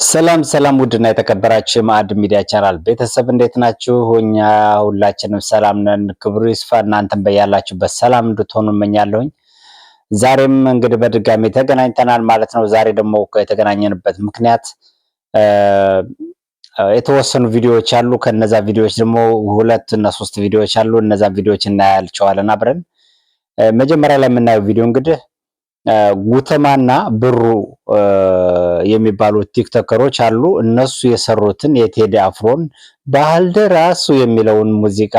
ሰላም ሰላም፣ ውድና የተከበራችሁ የማዕድ ሚዲያ ቻናል ቤተሰብ እንዴት ናችሁ? እኛ ሁላችንም ሰላም ነን። ክብሩ ይስፋ። እናንተም በያላችሁበት ሰላም እንድትሆኑ እመኛለሁኝ። ዛሬም እንግዲህ በድጋሚ ተገናኝተናል ማለት ነው። ዛሬ ደግሞ የተገናኘንበት ምክንያት የተወሰኑ ቪዲዮዎች አሉ። ከነዛ ቪዲዮዎች ደግሞ ሁለት እና ሶስት ቪዲዮዎች አሉ። እነዛ ቪዲዮዎች እናያቸዋለን አብረን። መጀመሪያ ላይ የምናየው ቪዲዮ እንግዲህ ጉተማና ብሩ የሚባሉ ቲክቶከሮች አሉ። እነሱ የሰሩትን የቴዲ አፍሮን ባህል ደራሱ የሚለውን ሙዚቃ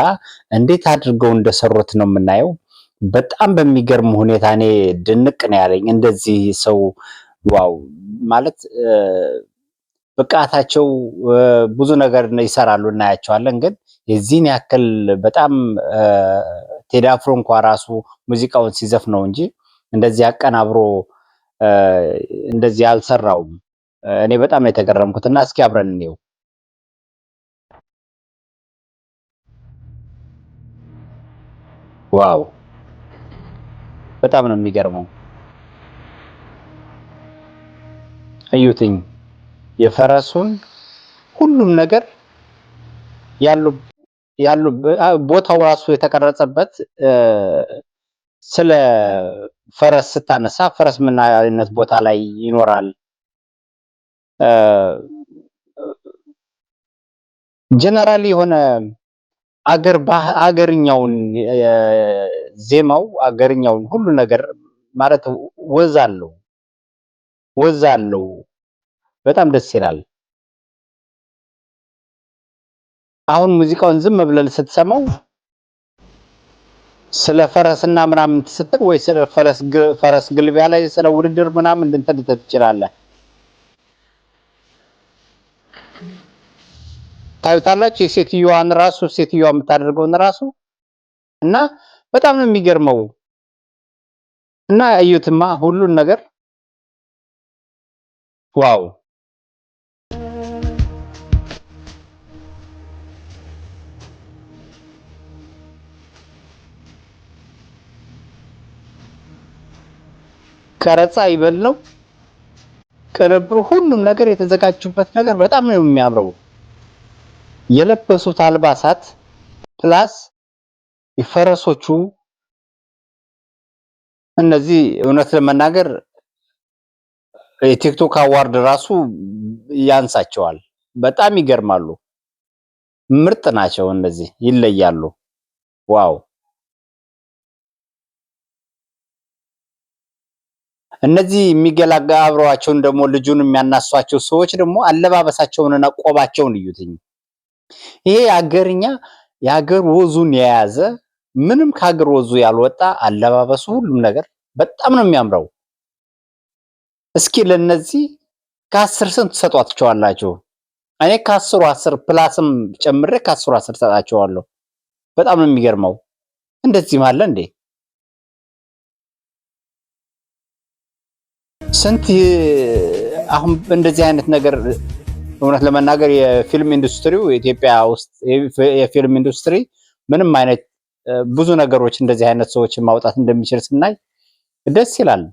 እንዴት አድርገው እንደሰሩት ነው የምናየው። በጣም በሚገርም ሁኔታ እኔ ድንቅ ነው ያለኝ። እንደዚህ ሰው wow ማለት ብቃታቸው ብዙ ነገር ይሰራሉ እናያቸዋለን። ግን የዚህን ያክል በጣም ቴዲ አፍሮ እንኳ ራሱ ሙዚቃውን ሲዘፍ ነው እንጂ እንደዚህ አቀናብሮ እንደዚህ አልሰራውም። እኔ በጣም ነው የተገረምኩት እና እስኪ አብረን እንየው። Wow በጣም ነው የሚገርመው። እዩትኝ የፈረሱን ሁሉም ነገር ያሉ ያሉ ቦታው ራሱ የተቀረጸበት ስለ ፈረስ ስታነሳ ፈረስ ምን አይነት ቦታ ላይ ይኖራል? ጀነራል የሆነ አገር አገርኛውን ዜማው አገርኛውን ሁሉ ነገር ማለት ወዝ አለው ወዝ አለው። በጣም ደስ ይላል። አሁን ሙዚቃውን ዝም ብለን ስትሰማው ስለ ፈረስና ምናምን ስትል ወይ ስለ ፈረስ ግልቢያ ላይ ስለ ውድድር ምናምን እንትን ልትል ትችላለህ። ታዩታላችሁ የሴትዮዋን ራሱ ሴትዮዋ የምታደርገውን ራሱ እና በጣም ነው የሚገርመው። እና እዩትማ ሁሉን ነገር wow! ቀረጻ ይበል ነው ቅንብሩ፣ ሁሉም ነገር የተዘጋጁበት ነገር በጣም ነው የሚያምረው። የለበሱት አልባሳት plus ፈረሶቹ እነዚህ እውነት ለመናገር የቲክቶክ award ራሱ ያንሳቸዋል። በጣም ይገርማሉ። ምርጥ ናቸው። እነዚህ ይለያሉ። Wow! እነዚህ የሚገላጋ አብረዋቸውን ደግሞ ልጁን የሚያናሷቸው ሰዎች ደግሞ አለባበሳቸውንና ቆባቸውን እዩትኝ። ይሄ አገርኛ የአገር ወዙን የያዘ ምንም ከሀገር ወዙ ያልወጣ አለባበሱ፣ ሁሉም ነገር በጣም ነው የሚያምረው። እስኪ ለነዚህ ከ10 ስንት ትሰጧቸዋላችሁ? እኔ ከ10 10 plus ም ጨምሬ ከ10 10 ሰጣቸዋለሁ። በጣም ነው የሚገርመው። እንደዚህም አለ እንዴ! ስንት አሁን እንደዚህ አይነት ነገር እውነት ለመናገር የፊልም ኢንዱስትሪው ኢትዮጵያ ውስጥ የፊልም ኢንዱስትሪ ምንም አይነት ብዙ ነገሮች እንደዚህ አይነት ሰዎችን ማውጣት እንደሚችል ስናይ ደስ ይላል።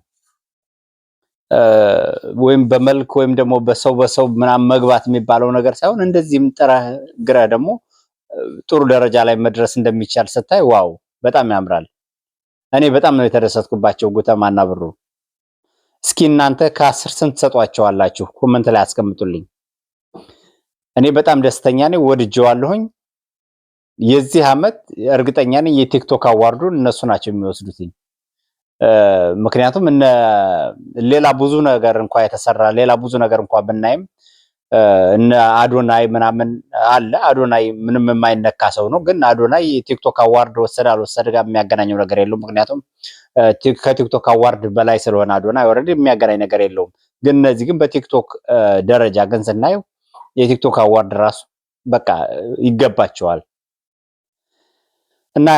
ወይም በመልክ ወይም ደግሞ በሰው በሰው ምናምን መግባት የሚባለው ነገር ሳይሆን እንደዚህም ጥረህ ግረህ ደግሞ ጥሩ ደረጃ ላይ መድረስ እንደሚቻል ስታይ wow በጣም ያምራል። እኔ በጣም ነው የተደሰትኩባቸው ጉተማና ብሩ። እስኪ እናንተ ከ10 ስንት ትሰጧቸዋላችሁ? Comment ላይ አስቀምጡልኝ። እኔ በጣም ደስተኛ ነኝ፣ ወድጄዋለሁኝ። የዚህ ዓመት እርግጠኛ ነኝ የቲክቶክ award ኡን እነሱ ናቸው የሚወስዱትኝ። ምክንያቱም እነ ሌላ ብዙ ነገር እንኳ የተሰራ ሌላ ብዙ ነገር እንኳ ብናይም እነ አዶናይ ምናምን አለ። አዶናይ ምንም የማይነካ ሰው ነው። ግን አዶናይ የቲክቶክ award ወሰደ አልወሰደ ጋር የሚያገናኘው ነገር የለውም። ምክንያቱም ከቲክቶክ award በላይ ስለሆነ አዶናይ already የሚያገናኝ ነገር የለውም። ግን እነዚህ ግን በቲክቶክ ደረጃ ግን ስናየው የቲክቶክ award ራሱ በቃ ይገባቸዋል። እና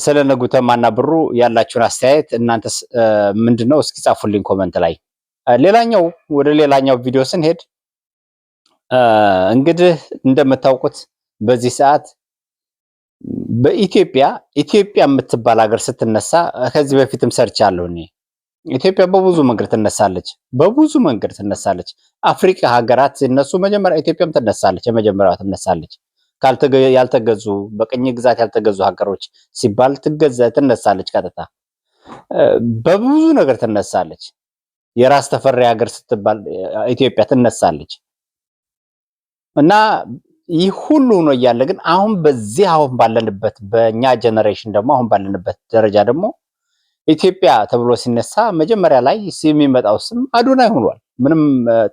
ስለ እነ ጉተማና ብሩ ያላችሁን አስተያየት እናንተስ ምንድን ነው? እስኪ ጻፉልኝ comment ላይ። ሌላኛው ወደ ሌላኛው ቪዲዮ ስንሄድ እንግዲህ እንደምታውቁት በዚህ ሰዓት በኢትዮጵያ ኢትዮጵያ የምትባል ሀገር ስትነሳ ከዚህ በፊትም ሰርቻለሁ እኔ። ኢትዮጵያ በብዙ መንገድ ትነሳለች፣ በብዙ መንገድ ትነሳለች። አፍሪካ ሀገራት ሲነሱ መጀመሪያ ኢትዮጵያም ትነሳለች፣ የመጀመሪያዋ ትነሳለች። ያልተገዙ፣ በቅኝ ግዛት ያልተገዙ ሀገሮች ሲባል ትገዛ ትነሳለች። ቀጥታ በብዙ ነገር ትነሳለች። የራስ ተፈሪ ሀገር ስትባል ኢትዮጵያ ትነሳለች። እና ይህ ሁሉ ሆኖ እያለ ግን አሁን በዚህ አሁን ባለንበት በእኛ generation ደግሞ፣ አሁን ባለንበት ደረጃ ደግሞ ኢትዮጵያ ተብሎ ሲነሳ መጀመሪያ ላይ የሚመጣው ስም አዶናይ ሆኗል። ምንም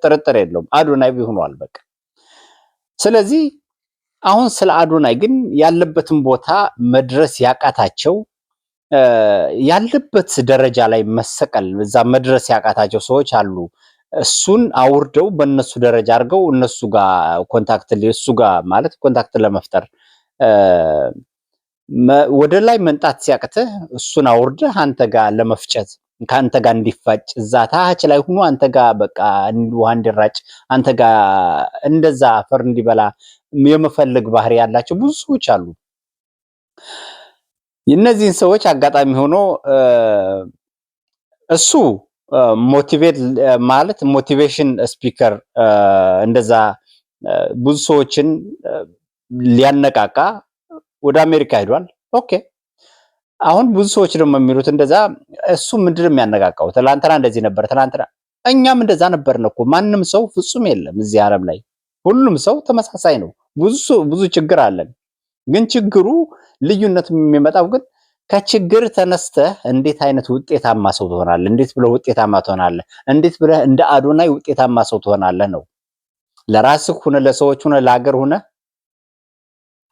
ጥርጥር የለውም፣ አዶናይ ሆኗል። በቃ ስለዚህ አሁን ስለ አዶናይ ግን ያለበትን ቦታ መድረስ ያቃታቸው፣ ያለበት ደረጃ ላይ መሰቀል፣ እዛ መድረስ ያቃታቸው ሰዎች አሉ። እሱን አውርደው በእነሱ ደረጃ አድርገው እነሱ ጋር contact፣ እሱ ጋር ማለት contact ለመፍጠር፣ ወደ ላይ መምጣት ሲያቅትህ እሱን አውርደህ አንተ ጋር ለመፍጨት፣ ከአንተ ጋር እንዲፋጭ፣ እዛ ታች ላይ ሆኖ አንተ ጋር በቃ ውሃ እንዲራጭ፣ አንተ ጋር እንደዛ አፈር እንዲበላ የመፈለግ ባህሪ ያላቸው ብዙ ሰዎች አሉ። እነዚህን ሰዎች አጋጣሚ ሆኖ እሱ motivate ማለት motivation speaker እንደዛ ብዙ ሰዎችን ሊያነቃቃ ወደ አሜሪካ ሄዷል። Okay፣ አሁን ብዙ ሰዎች ደግሞ የሚሉት እንደዛ እሱ ምንድን ነው የሚያነቃቃው? ትላንትና እንደዚህ ነበር፣ ትላንትና እኛም እንደዛ ነበርን እኮ። ማንም ሰው ፍጹም የለም እዚህ ዓለም ላይ፣ ሁሉም ሰው ተመሳሳይ ነው። ብዙ ብዙ ችግር አለን። ግን ችግሩ ልዩነት የሚመጣው ግን ከችግር ተነስተህ እንዴት አይነት ውጤታማ ሰው ትሆናለህ? እንዴት ብለህ ውጤታማ ትሆናለህ? እንዴት ብለህ እንደ አዶናይ ውጤታማ ሰው ትሆናለህ ነው። ለራስህ ሆነ፣ ለሰዎች ሆነ፣ ለሀገር ሆነ፣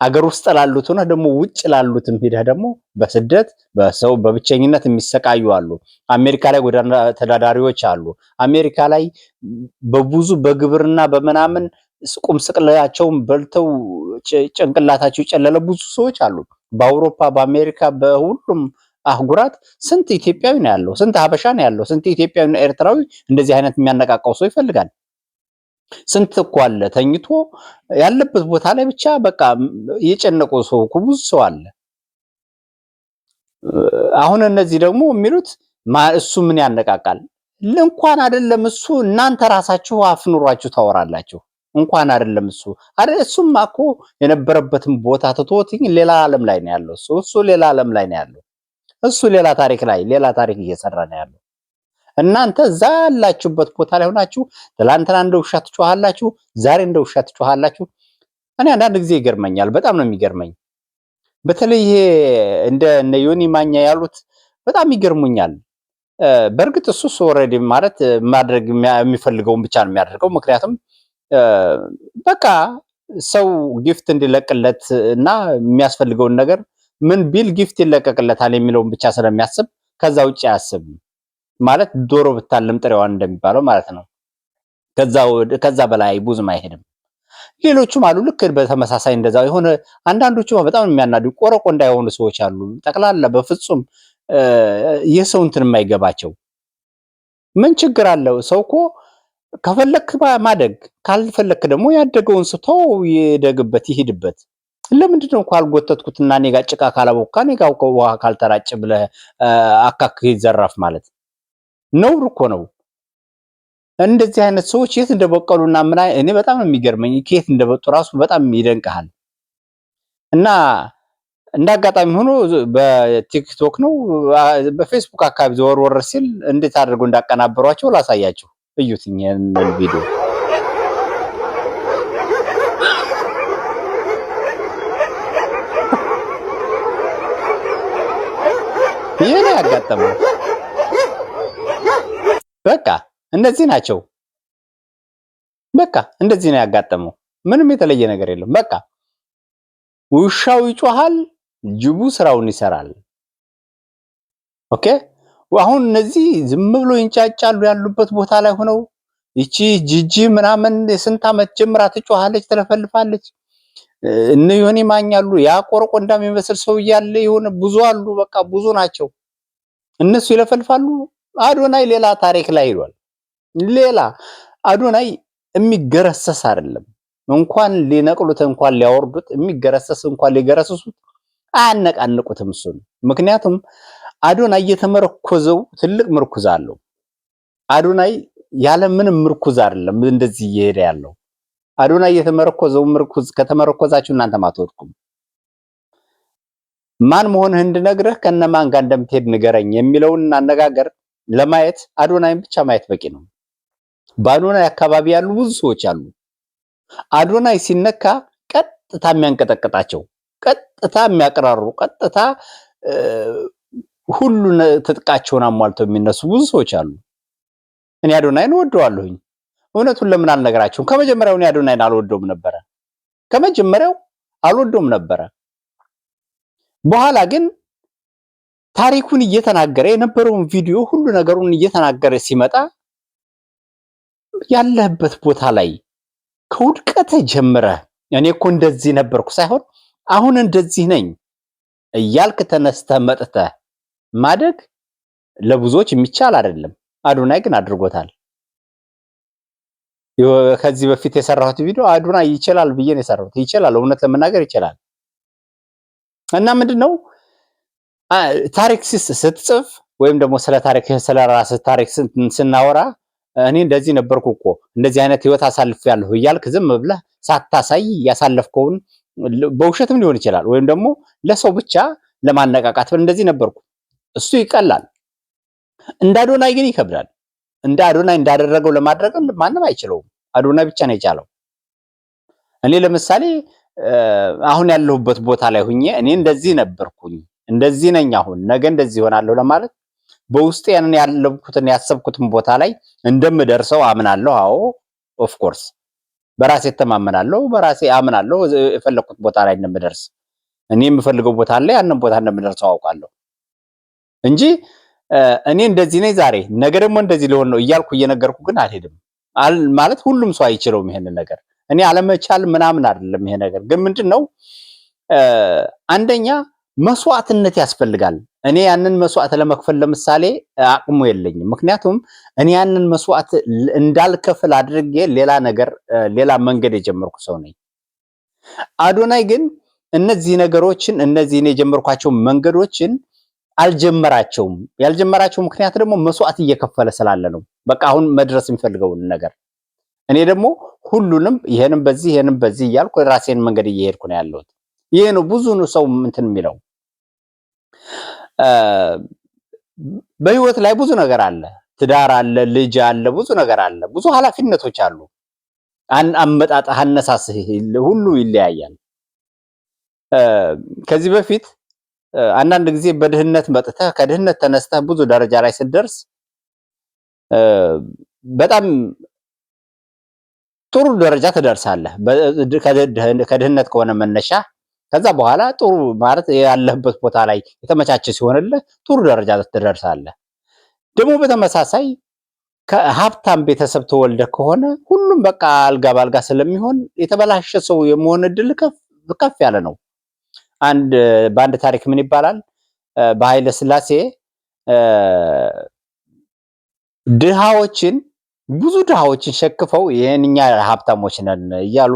አገር ውስጥ ላሉት ሆነ፣ ደግሞ ውጭ ላሉትም ሄደህ ደግሞ በስደት በሰው በብቸኝነት የሚሰቃዩ አሉ። አሜሪካ ላይ ጎዳና ተዳዳሪዎች አሉ። አሜሪካ ላይ በብዙ በግብርና በምናምን ቁም ስቅላቸውን በልተው ጭንቅላታቸው የጨለለ ብዙ ሰዎች አሉ። በአውሮፓ፣ በአሜሪካ፣ በሁሉም አህጉራት ስንት ኢትዮጵያዊ ነው ያለው? ስንት ሀበሻ ነው ያለው? ስንት ኢትዮጵያዊና ኤርትራዊ እንደዚህ አይነት የሚያነቃቃው ሰው ይፈልጋል? ስንት እኮ አለ ተኝቶ ያለበት ቦታ ላይ ብቻ በቃ የጨነቀው ሰው እኮ ብዙ ሰው አለ። አሁን እነዚህ ደግሞ የሚሉት እሱ ምን ያነቃቃል? እንኳን አይደለም እሱ፣ እናንተ ራሳችሁ አፍ ኑሯችሁ ታወራላችሁ። እንኳን አይደለም እሱ አይደል፣ እሱማ እኮ የነበረበትን ቦታ ትቶት ሌላ ዓለም ላይ ነው ያለው። እሱ ሌላ ዓለም ላይ ነው ያለው። እሱ ሌላ ታሪክ ላይ፣ ሌላ ታሪክ እየሰራ ነው ያለው። እናንተ እዛ ያላችሁበት ቦታ ላይ ሆናችሁ ትላንትና እንደ ውሻ ትጮሃላችሁ፣ ዛሬ እንደ ውሻ ትጮሃላችሁ። እኔ አንዳንድ ጊዜ ይገርመኛል፣ በጣም ነው የሚገርመኝ። በተለይ ይሄ እንደ እነ ዮኒ ማኛ ያሉት በጣም ይገርሙኛል። በእርግጥ እሱ already ማለት ማድረግ የሚፈልገውን ብቻ ነው የሚያደርገው። ምክንያቱም በቃ ሰው gift እንዲለቅለት እና የሚያስፈልገውን ነገር ምን ቢል gift ይለቀቅለታል የሚለውን ብቻ ስለሚያስብ ከዛ ውጭ አያስብም። ማለት ዶሮ ብታልም ጥሬዋን እንደሚባለው ማለት ነው። ከዛ በላይ ብዙም አይሄድም። ሌሎቹም አሉ ልክ በተመሳሳይ እንደዛ የሆነ። አንዳንዶቹ በጣም የሚያናዱ ቆረቆ እንዳይሆኑ ሰዎች አሉ። ጠቅላላ በፍጹም የሰው እንትን የማይገባቸው። ምን ችግር አለው? ሰው እኮ ከፈለክ ማደግ፣ ካልፈለክ ደግሞ ያደገውን ሰው ተው፣ ይደግበት፣ ይሂድበት። ለምንድን ነው ካልጎተትኩትና እኔ ጋር ጭቃ ካላቦካ፣ እኔ ጋር ውሃ ካልተራጭ ብለህ አካክ ይዘራፍ ማለት ነውር እኮ ነው። እንደዚህ አይነት ሰዎች የት እንደበቀሉና ምን እኔ በጣም ነው የሚገርመኝ። ከየት እንደበጡ ራሱ በጣም ይደንቅሃል። እና እንደ አጋጣሚ ሆኖ በቲክቶክ ነው በፌስቡክ አካባቢ ዘወር ወር ሲል እንዴት አድርገው እንዳቀናበሯቸው ላሳያችሁ። እዩት ይሄንን ቪዲዮ። ይሄ ነው ያጋጠመው። በቃ እነዚህ ናቸው። በቃ እንደዚህ ነው ያጋጠመው። ምንም የተለየ ነገር የለም። በቃ ውሻው ይጮሃል፣ ጅቡ ስራውን ይሰራል። Okay፣ አሁን እነዚህ ዝም ብሎ ይንጫጫሉ ያሉበት ቦታ ላይ ሆነው። ይቺ ጂጂ ምናምን የስንት ዓመት ጀምራ ትጮሃለች፣ ትለፈልፋለች። እነ ዮኒ ማኛ አሉ፣ ያ ቆረቆንዳ የሚመስል ሰው እያለ የሆነ ብዙ አሉ። በቃ ብዙ ናቸው። እነሱ ይለፈልፋሉ። አዶናይ ሌላ ታሪክ ላይ ሄዷል። ሌላ አዶናይ የሚገረሰስ አይደለም። እንኳን ሊነቅሉት፣ እንኳን ሊያወርዱት፣ የሚገረሰስ እንኳን ሊገረስሱት አያነቃንቁትም እሱን። ምክንያቱም አዶናይ የተመረኮዘው ትልቅ ምርኩዝ አለው። አዶናይ ያለ ምንም ምርኩዝ አይደለም እንደዚህ እየሄደ ያለው። አዶናይ የተመረኮዘው ምርኩዝ ከተመረኮዛችሁ እናንተም አትወድቁም። ማን መሆንህ እንድነግርህ ከነማን ጋር እንደምትሄድ ንገረኝ የሚለውን አነጋገር ለማየት አዶናይን ብቻ ማየት በቂ ነው። በአዶናይ አካባቢ ያሉ ብዙ ሰዎች አሉ። አዶናይ ሲነካ ቀጥታ የሚያንቀጠቅጣቸው፣ ቀጥታ የሚያቅራሩ፣ ቀጥታ ሁሉ ትጥቃቸውን አሟልተው የሚነሱ ብዙ ሰዎች አሉ። እኔ አዶናይን እወደዋለሁኝ። እውነቱን ለምን አልነገራቸውም? ከመጀመሪያው እኔ አዶናይን አልወደውም ነበረ። ከመጀመሪያው አልወደውም ነበረ። በኋላ ግን ታሪኩን እየተናገረ የነበረውን ቪዲዮ ሁሉ ነገሩን እየተናገረ ሲመጣ ያለህበት ቦታ ላይ ከውድቀት ጀምረህ እኔ እኮ እንደዚህ ነበርኩ ሳይሆን አሁን እንደዚህ ነኝ እያልክ ተነስተህ መጥተህ ማደግ ለብዙዎች የሚቻል አይደለም። አዶናይ ግን አድርጎታል። ከዚህ በፊት የሰራሁት ቪዲዮ አዶናይ ይችላል ብዬ ነው የሰራሁት። ይችላል፣ እውነት ለመናገር ይችላል። እና ምንድነው ታሪክ ስትጽፍ ወይም ደግሞ ስለ ታሪክ ስለ ራስህ ታሪክ ስናወራ እኔ እንደዚህ ነበርኩ እኮ እንደዚህ አይነት ህይወት አሳልፌያለሁ እያልክ ዝም ብለህ ሳታሳይ ያሳለፍከውን በውሸትም ሊሆን ይችላል፣ ወይም ደግሞ ለሰው ብቻ ለማነቃቃት እንደዚህ ነበርኩ፣ እሱ ይቀላል። እንደ አዶናይ ግን ይከብዳል። እንደ አዶናይ እንዳደረገው ለማድረግ ማንም አይችለውም። አዶናይ ብቻ ነው የቻለው። እኔ ለምሳሌ አሁን ያለሁበት ቦታ ላይ ሁኜ እኔ እንደዚህ ነበርኩኝ፣ እንደዚህ ነኝ፣ አሁን ነገ እንደዚህ ይሆናለሁ ለማለት በውስጤ ያንን ያለብኩትን ያሰብኩትን ቦታ ላይ እንደምደርሰው አምናለሁ። አዎ of course በራሴ እተማመናለሁ፣ በራሴ አምናለሁ። የፈለኩት ቦታ ላይ እንደምደርስ፣ እኔ የምፈልገው ቦታ ላይ ያንን ቦታ እንደምደርሰው አውቃለሁ እንጂ እኔ እንደዚህ ነኝ ዛሬ ነገ ደግሞ እንደዚህ ሊሆን ነው እያልኩ እየነገርኩ ግን አልሄድም። ማለት ሁሉም ሰው አይችለውም ይሄንን ነገር። እኔ አለመቻል ምናምን አይደለም። ይሄ ነገር ግን ምንድን ነው፣ አንደኛ መስዋዕትነት ያስፈልጋል። እኔ ያንን መስዋዕት ለመክፈል ለምሳሌ አቅሙ የለኝም። ምክንያቱም እኔ ያንን መስዋዕት እንዳልከፍል አድርጌ ሌላ ነገር ሌላ መንገድ የጀመርኩ ሰው ነኝ። አዶናይ ግን እነዚህ ነገሮችን እነዚህ እኔ የጀመርኳቸው መንገዶችን አልጀመራቸውም። ያልጀመራቸው ምክንያት ደግሞ መስዋዕት እየከፈለ ስላለ ነው። በቃ አሁን መድረስ የሚፈልገውን ነገር እኔ ደግሞ ሁሉንም ይሄንም በዚህ ይሄንም በዚህ እያልኩ ራሴን መንገድ እየሄድኩ ነው ያለሁት። ይሄ ነው ብዙ ሰው እንትን የሚለው። በህይወት ላይ ብዙ ነገር አለ። ትዳር አለ፣ ልጅ አለ፣ ብዙ ነገር አለ፣ ብዙ ኃላፊነቶች አሉ። አመጣጥህ፣ አነሳስህ ሁሉ ይለያያል። ከዚህ በፊት አንዳንድ ጊዜ በድህነት መጥተህ ከድህነት ተነስተህ ብዙ ደረጃ ላይ ስትደርስ በጣም ጥሩ ደረጃ ትደርሳለህ። ከድህነት ከሆነ መነሻ ከዛ በኋላ ጥሩ ማለት ያለህበት ቦታ ላይ የተመቻቸ ሲሆንልህ ጥሩ ደረጃ ትደርሳለህ። ደግሞ በተመሳሳይ ከሀብታም ቤተሰብ ተወልደ ከሆነ ሁሉም በቃ አልጋ ባልጋ ስለሚሆን የተበላሸ ሰው የመሆን እድል ከፍ ያለ ነው። አንድ በአንድ ታሪክ ምን ይባላል? በኃይለ ሥላሴ ድሃዎችን ብዙ ድሃዎችን ሸክፈው ይሄን እኛ ሀብታሞች ነን እያሉ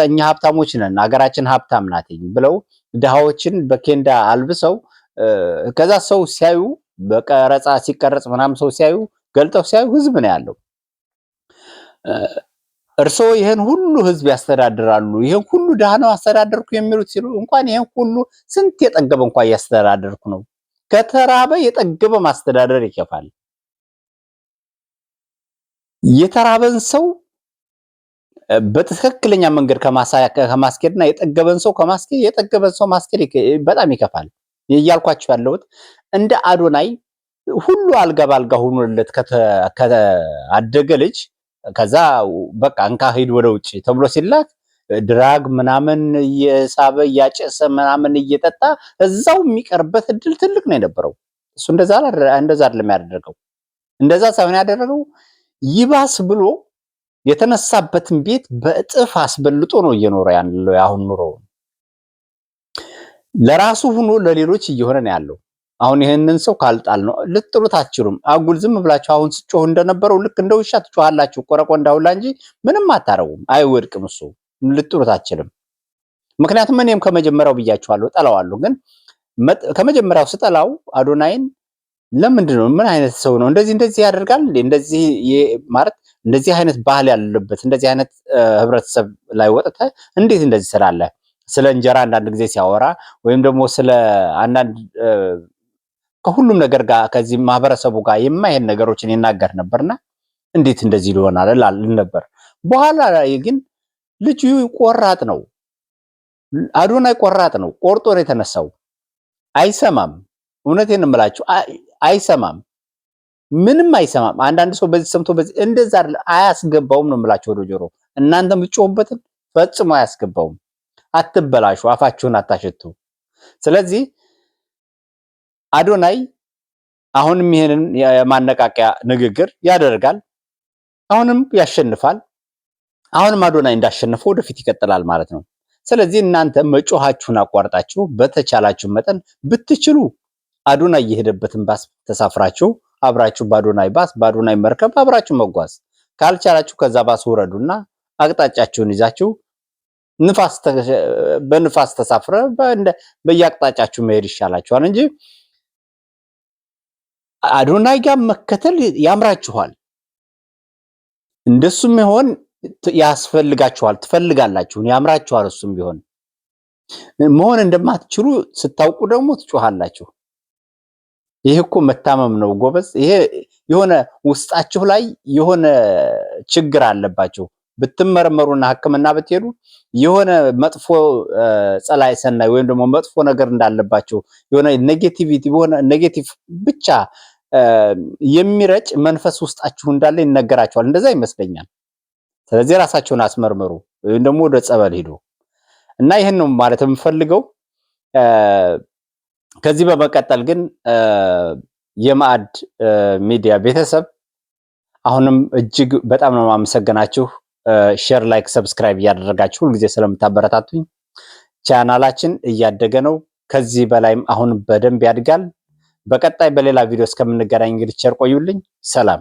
እኛ ሀብታሞች ነን ሀገራችን ሀብታም ናት ብለው ድሃዎችን በኬንዳ አልብሰው ከዛ ሰው ሲያዩ በቀረጻ ሲቀረጽ ምናምን ሰው ሲያዩ ገልጠው ሲያዩ ህዝብ ነው ያለው። እርስዎ ይህን ሁሉ ህዝብ ያስተዳድራሉ፣ ይህን ሁሉ ድሃ ነው አስተዳደርኩ የሚሉት ሲሉ እንኳን ይህን ሁሉ ስንት የጠገበ እንኳን እያስተዳደርኩ ነው። ከተራበ የጠገበ ማስተዳደር ይከፋል። የተራበን ሰው በትክክለኛ መንገድ ከማስኬድና የጠገበን ሰው ከማስኬድ የጠገበን ሰው ማስኬድ በጣም ይከፋል። እያልኳችሁ ያለሁት እንደ አዶናይ ሁሉ አልጋ ባልጋ ሆኖለት ካደገ ልጅ ከዛ በቃ እንካ ሂድ ወደ ውጭ ተብሎ ሲላክ drug ምናምን እየሳበ እያጨሰ ምናምን እየጠጣ እዛው የሚቀርበት እድል ትልቅ ነው የነበረው። እሱ እንደዛ እንደዛ አይደለም ያደረገው። እንደዛ ሳይሆን ያደረገው ይባስ ብሎ የተነሳበትን ቤት በእጥፍ አስበልጦ ነው እየኖረ ያለው። አሁን ኑሮ ለራሱ ሆኖ ለሌሎች እየሆነ ነው ያለው። አሁን ይህንን ሰው ካልጣል ነው ልጥሉት አትችሉም። አጉል ዝም ብላችሁ አሁን ስጮህ እንደነበረው ልክ እንደ ውሻ ትጮሃላችሁ፣ ቆረቆንዳ ሁላ እንጂ ምንም አታረጉም። አይወድቅም፣ እሱ ልጥሉት አትችልም። ምክንያቱም እኔም ከመጀመሪያው ብያችኋለሁ፣ ጠላዋለሁ። ግን ከመጀመሪያው ስጠላው አዶናይን ለምንድን ነው? ምን አይነት ሰው ነው? እንደዚህ እንደዚህ ያደርጋል እንዴ? እንደዚህ ማለት እንደዚህ አይነት ባህል ያለበት እንደዚህ አይነት ህብረተሰብ ላይ ወጥተህ እንዴት እንደዚህ ስላለህ? ስለ እንጀራ አንዳንድ ጊዜ ሲያወራ ወይም ደግሞ ስለ አንዳንድ ከሁሉም ነገር ጋር ከዚህ ማህበረሰቡ ጋር የማይሄድ ነገሮችን ይናገር ነበርና እንዴት እንደዚህ ሊሆናል እላል ነበር። በኋላ ላይ ግን ልጁ ቆራጥ ነው። አዶናይ ቆራጥ ነው። ቆርጦ ነው የተነሳው። አይሰማም። እውነቴን እምላችሁ አይሰማም። ምንም አይሰማም። አንዳንድ ሰው በዚህ ሰምቶ በዚህ እንደዛ አያስገባውም ነው የምላችሁ ወደ ጆሮ። እናንተ የምትጮሁበትን ፈጽሞ አያስገባውም። አትበላሹ፣ አፋችሁን አታሸቱ። ስለዚህ አዶናይ አሁንም ይሄንን የማነቃቂያ ንግግር ያደርጋል። አሁንም ያሸንፋል። አሁንም አዶናይ እንዳሸነፈው ወደፊት ይቀጥላል ማለት ነው። ስለዚህ እናንተ መጮሃችሁን አቋርጣችሁ በተቻላችሁ መጠን ብትችሉ አዶናይ የሄደበትን ባስ ተሳፍራችሁ አብራችሁ በአዶናይ ባስ በአዶናይ መርከብ አብራችሁ መጓዝ ካልቻላችሁ ከዛ ባስ ውረዱና አቅጣጫችሁን ይዛችሁ ንፋስ በንፋስ ተሳፍረ በየአቅጣጫችሁ መሄድ ይሻላችኋል እንጂ አዶናይ ጋር መከተል ያምራችኋል። እንደሱም ይሆን ያስፈልጋችኋል፣ ትፈልጋላችሁ፣ ያምራችኋል። እሱም ቢሆን መሆን እንደማትችሉ ስታውቁ ደግሞ ትጮሃላችሁ። ይሄ እኮ መታመም ነው ጎበዝ። ይሄ የሆነ ውስጣችሁ ላይ የሆነ ችግር አለባችሁ። ብትመረመሩና ሕክምና ብትሄዱ የሆነ መጥፎ ጸላይ ሰናይ ወይም ደግሞ መጥፎ ነገር እንዳለባቸው የሆነ negativity የሆነ negative ብቻ የሚረጭ መንፈስ ውስጣችሁ እንዳለ ይነገራቸዋል። እንደዛ ይመስለኛል። ስለዚህ ራሳቸውን አስመርምሩ ወይም ደግሞ ወደ ጸበል ሂዱ እና ይህን ነው ማለት የምፈልገው። ከዚህ በመቀጠል ግን የማዕድ ሚዲያ ቤተሰብ አሁንም እጅግ በጣም ነው የማመሰግናችሁ። share፣ like፣ subscribe እያደረጋችሁ ሁልጊዜ ስለምታበረታቱኝ ቻናላችን እያደገ ነው። ከዚህ በላይም አሁን በደንብ ያድጋል። በቀጣይ በሌላ ቪዲዮ እስከምንገናኝ እንግዲህ ቸር ቆዩልኝ። ሰላም።